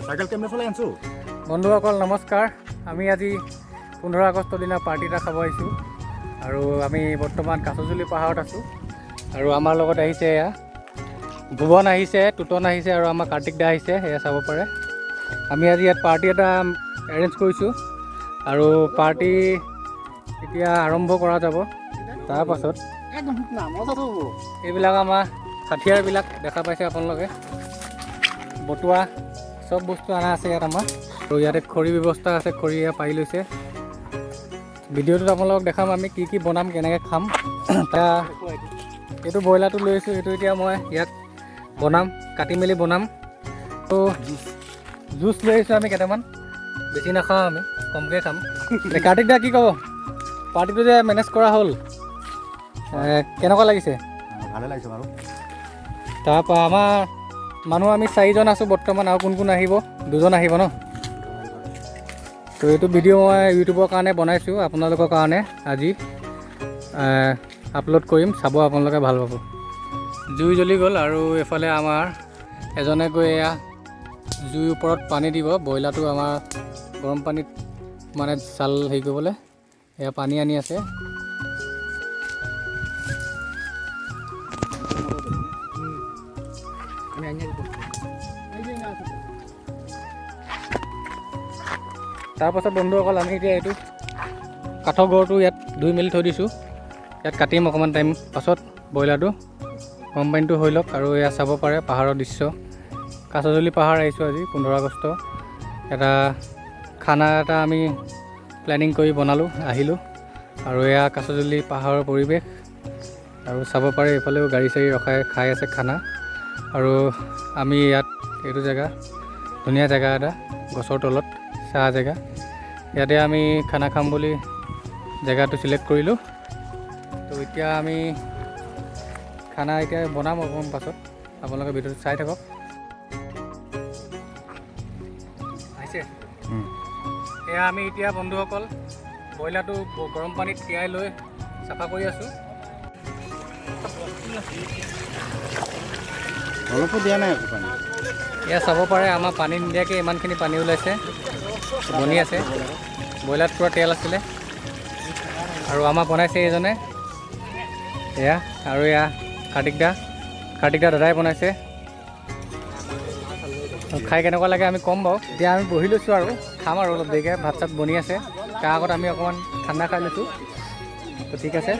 Cycle কেমনে চলাই আনছো। বন্ধুসকল, নমস্কাৰ। আমি আজি 15 আগষ্টৰ দিনা পাৰ্টি এটা খাব আহিছোঁ আৰু আমি বৰ্তমান কাছজুলি পাহাৰত আছোঁ। আৰু আমাৰ লগত আহিছে এয়া ভুৱন আহিছে, টুটন আহিছে আৰু আমাৰ কাৰ্তিক দা আহিছে। এয়া চাব পাৰে, আমি আজি ইয়াত পাৰ্টি এটা এৰেঞ্জ কৰিছোঁ আৰু পাৰ্টি এতিয়া আৰম্ভ কৰা যাব। তাৰপাছত এইবিলাক আমাৰ হাথিয়াৰবিলাক দেখা পাইছে আপোনালোকে, বটুৱা চব বস্তু অনা আছে ইয়াত আমাৰ। আৰু ইয়াতে খৰি ব্যৱস্থা আছে, খৰি এয়া পাৰি লৈছে। ভিডিঅ'টোত আপোনালোকক দেখাম আমি কি কি বনাম, কেনেকৈ খাম। এতিয়া এইটো ব্ৰইলাৰটো লৈছোঁ, এইটো এতিয়া মই ইয়াত বনাম, কাটি মেলি বনাম। ত' জুচ লৈ আহিছোঁ আমি কেইটামান, বেছি নাখাওঁ আমি, কমকৈ খাম। কাৰ্তিক দা, কি ক'ব? পাৰ্টিটো যে মেনেজ কৰা হ'ল, কেনেকুৱা লাগিছে? ভালে লাগিছে বাৰু। তাৰপৰা আমাৰ মানুহ আমি চাৰিজন আছোঁ বৰ্তমান। আৰু কোন কোন আহিব? দুজন আহিব ন? তো এইটো ভিডিঅ' মই ইউটিউবৰ কাৰণে বনাইছোঁ, আপোনালোকৰ কাৰণে আজি আপলোড কৰিম, চাব আপোনালোকে, ভাল পাব। জুই জ্বলি গ'ল আৰু এইফালে আমাৰ এজনে গৈ এয়া জুইৰ ওপৰত পানী দিব, ব্ৰইলাৰটো আমাৰ গৰম পানীত মানে চাল হেৰি কৰিবলৈ এয়া পানী আনি আছে। তাৰপাছত বন্ধুসকল, আমি এতিয়া এইটো কাঠৰ গড়টো ইয়াত ধুই মেলি থৈ দিছোঁ। ইয়াত কাটিম অকণমান টাইম পাছত ব্ৰইলাৰটো, গৰম পানীটো হৈ লওক। আৰু এয়া চাব পাৰে পাহাৰৰ দৃশ্য। কাছজুলি পাহাৰ আহিছোঁ আজি 15 আগষ্ট। এটা খানা এটা আমি প্লেনিং কৰি বনালোঁ, আহিলোঁ। আৰু এয়া কাছজুলি পাহাৰৰ পৰিৱেশ আৰু চাব পাৰে এইফালেও গাড়ী চাড়ী ৰখাই খাই আছে খানা। আৰু আমি ইয়াত এইটো জেগা ধুনীয়া জেগা এটা, গছৰ তলত চাহ জেগা, ইয়াতে আমি খানা খাম বুলি জেগাটো চিলেক্ট কৰিলোঁ। তো এতিয়া আমি খানা এতিয়া বনাম অকণমান পাছত, আপোনালোকে ভিডিঅ'টো চাই থাকক। আহিছে। এয়া আমি এতিয়া বন্ধুসকল ব্ৰইলাৰটো গৰম পানীত তিয়াই লৈ চাফা কৰি আছোঁ। অলপো দিয়া নাই আকৌ পানী। এয়া চাব পাৰে, আমাৰ পানী নিদিয়াকৈ ইমানখিনি পানী ওলাইছে, বনি আছে। ব্ৰইলাৰত পূৰা তেল আছিলে। আৰু আমাৰ বনাইছে এইজনে এয়া, আৰু এয়া কাৰ্তিক দা, কাৰ্তিক দা দাদাই বনাইছে। খাই কেনেকুৱা লাগে আমি ক'ম বাৰু। এতিয়া আমি বহি লৈছোঁ আৰু খাম আৰু অলপ দেৰিকৈ, ভাত চাত বনি আছে। তাৰ আগত আমি অকণমান ঠাণ্ডা খাই লৈছোঁ। তো ঠিক আছে।